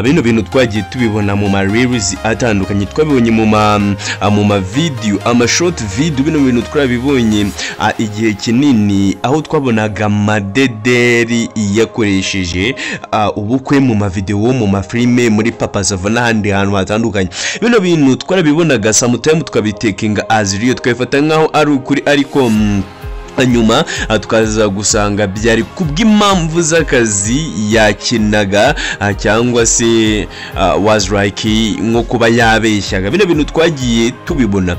Bino bintu twagiye tubibona mu ma reels atandukanye, twabibonye mu ma video, ama short video. Bino bintu twabibonye igihe kinini, aho twabonaga Madederi yakoresheje ubukwe mu ma video, mu mafilime, muri Papa Sava n'ahandi hantu hatandukanye. Bino bintu twarabibonaga, sometime tukabitakinga as real, tukabifata nkaho ari ukuri, ariko nyuma tukaza gusanga byari kubw'impamvu z'akazi yakinaga, cyangwa se was like nko kuba yabeshyaga. Bino bintu twagiye tubibona.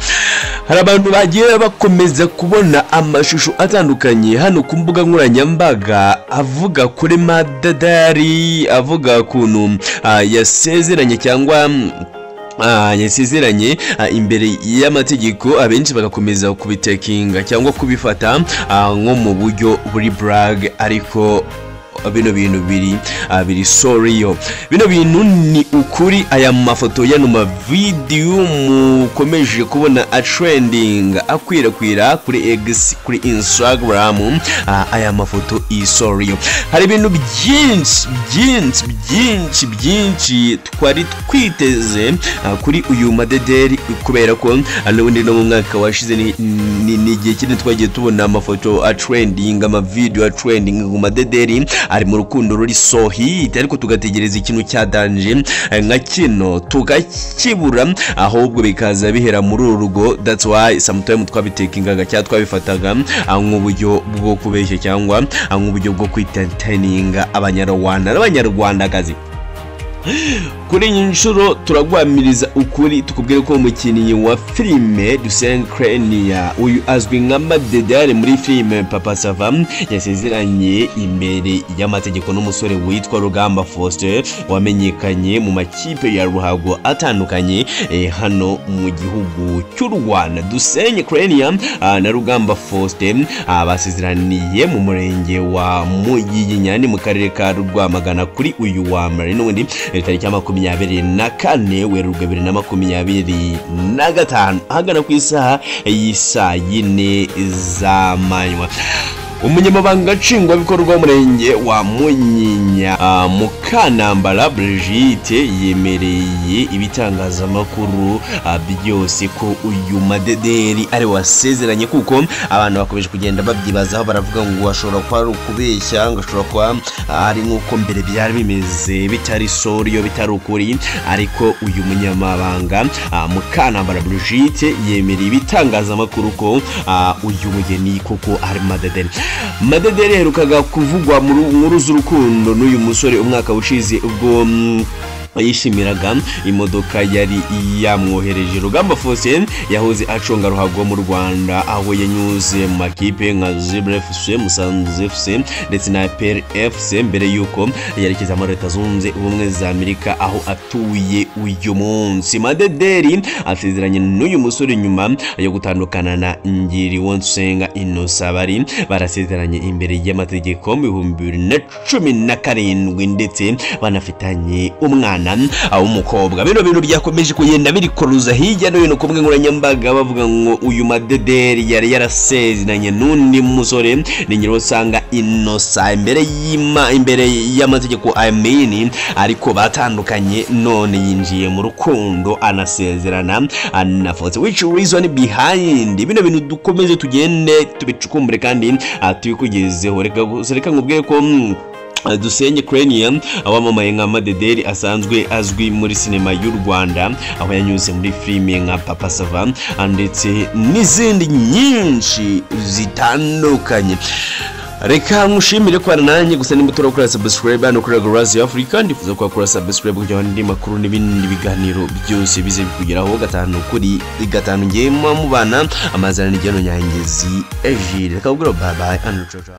Hari abantu bagiye bakomeza kubona amashusho atandukanye hano ku mbuga nkoranyambaga avuga kuri Madederi, avuga ukuntu yasezeranye cyangwa yasezeranye imbere y'amategeko. Abenshi bagakomeza kubitakinga cyangwa kubifata nko mu buryo buri brag, ariko bino bintu biri so real. Bino bintu ni ukuri. Aya mafoto, yano ma video mukomeje kubona a trending, akwirakwira kuri X, kuri Instagram, aya mafoto is so real. Hari ibintu byinshi byinshi byinshi byinshi twari twiteze kuri uyu Madederi, kubera ko n'ubundi no mu mwaka washize ni igihe kinini twagiye tubona amafoto a trending, ama video a trending ku Madederi ari mu rukundo ruri so hit, ariko tugategereza ikintu cya danger nka kino tukakibura, ahubwo bikaza bihera muri uru rugo. That's why sometime twabitakingaga cyangwa twabifataga nk'uburyo bwo kubeshya cyangwa nk'uburyo bwo kwentertaininga Abanyarwanda n'Abanyarwandakazi. Kuri iyi nshuro turagwamiriza ukuri, tukubwire ko umukinnyi wa filime Dusenge Clenia, uyu azwi nka Madederi muri filime Papa Sava, yasezeranye imbere y'amategeko n'umusore witwa Rugamba Faustin, wamenyekanye mu makipe ya ruhago atandukanye hano mu gihugu cy'u Rwanda. Dusenge Clenia na Rugamba Faustin basezeraniye mu murenge wa Munyiginya, ni mu karere ka Rwamagana, kuri uyu wa mbere n'ubundi tariki ya 24 Werurwe 2025, ahagana ku isaha y'isaa 4 z'amanywa. Umunyamabanga nshingwabikorwa w'umurenge wa Munyinya, Mukanambara Brigitte, yemereye ibitangazamakuru byose ko uyu Madederi ari wasezeranye, kuko abantu bakomeje kugenda babyibazaho, baravuga ngo ashobora kuba ari ukubeshya, ngo ashobora kuba ari nk'uko mbere byari bimeze, bitari so real, bitari ukuri. Ariko uyu munyamabanga, Mukanambara Brigitte, yemereye ibitangazamakuru ko uyu mugeni koko ari Madederi. Madederi yaherukaga kuvugwa mu nkuru z'urukundo n'uyu musore umwaka ushize, ubwo yishimiraga imodoka yari yamwohereje. Rugamba Faustin yahoze aconga ruhago mu Rwanda, aho yanyuze mu makipe nka Zebra FC, Musanze FC ndetse na APR FC, mbere yuko yerekeza muri Leta Zunze Ubumwe za Amerika aho atuye uyu munsi. Madederi asezeranye n'uyu musore nyuma yo gutandukana na Ngiriwonsenga Innocent. Bari barasezeranye imbere y'amategeko mu 2017, ndetse banafitanye umwana w'umukobwa. Bino bintu byakomeje kugenda birikoruza hirya no hino ku mbuga nkoranyambaga, bavuga ngo uyu Madederi yari yarasezeranye n'undi musore, ni Ngiriwonsenga Innocent, imbere y'amategeko, I mean, ariko batandukanye, none yinjiye mu rukundo anasezerana anafotse. Which reason behind? Bino bintu dukomeze tugende tubicukumbure kandi tubikugezeho. Reka gusa reka nkubwire ko Dusenge Clenia wamamaye nka Madederi asanzwe azwi muri sinema y'u Rwanda, aho yanyuze muri filime nka Papa Sava ndetse n'izindi nyinshi zitandukanye. Reka nkushimire ko nanjye gusa nimba uturakora subscribe hano kuri Agarazi Africa, ndifuza ko wakora subscribe kugira ngo andi makuru n'ibindi biganiro byose bize bikugeraho 5 kuri 5. Ngiye mubana amazana n'igeno Nyangezi Egide, reka kubwira bye bye and ciao ciao.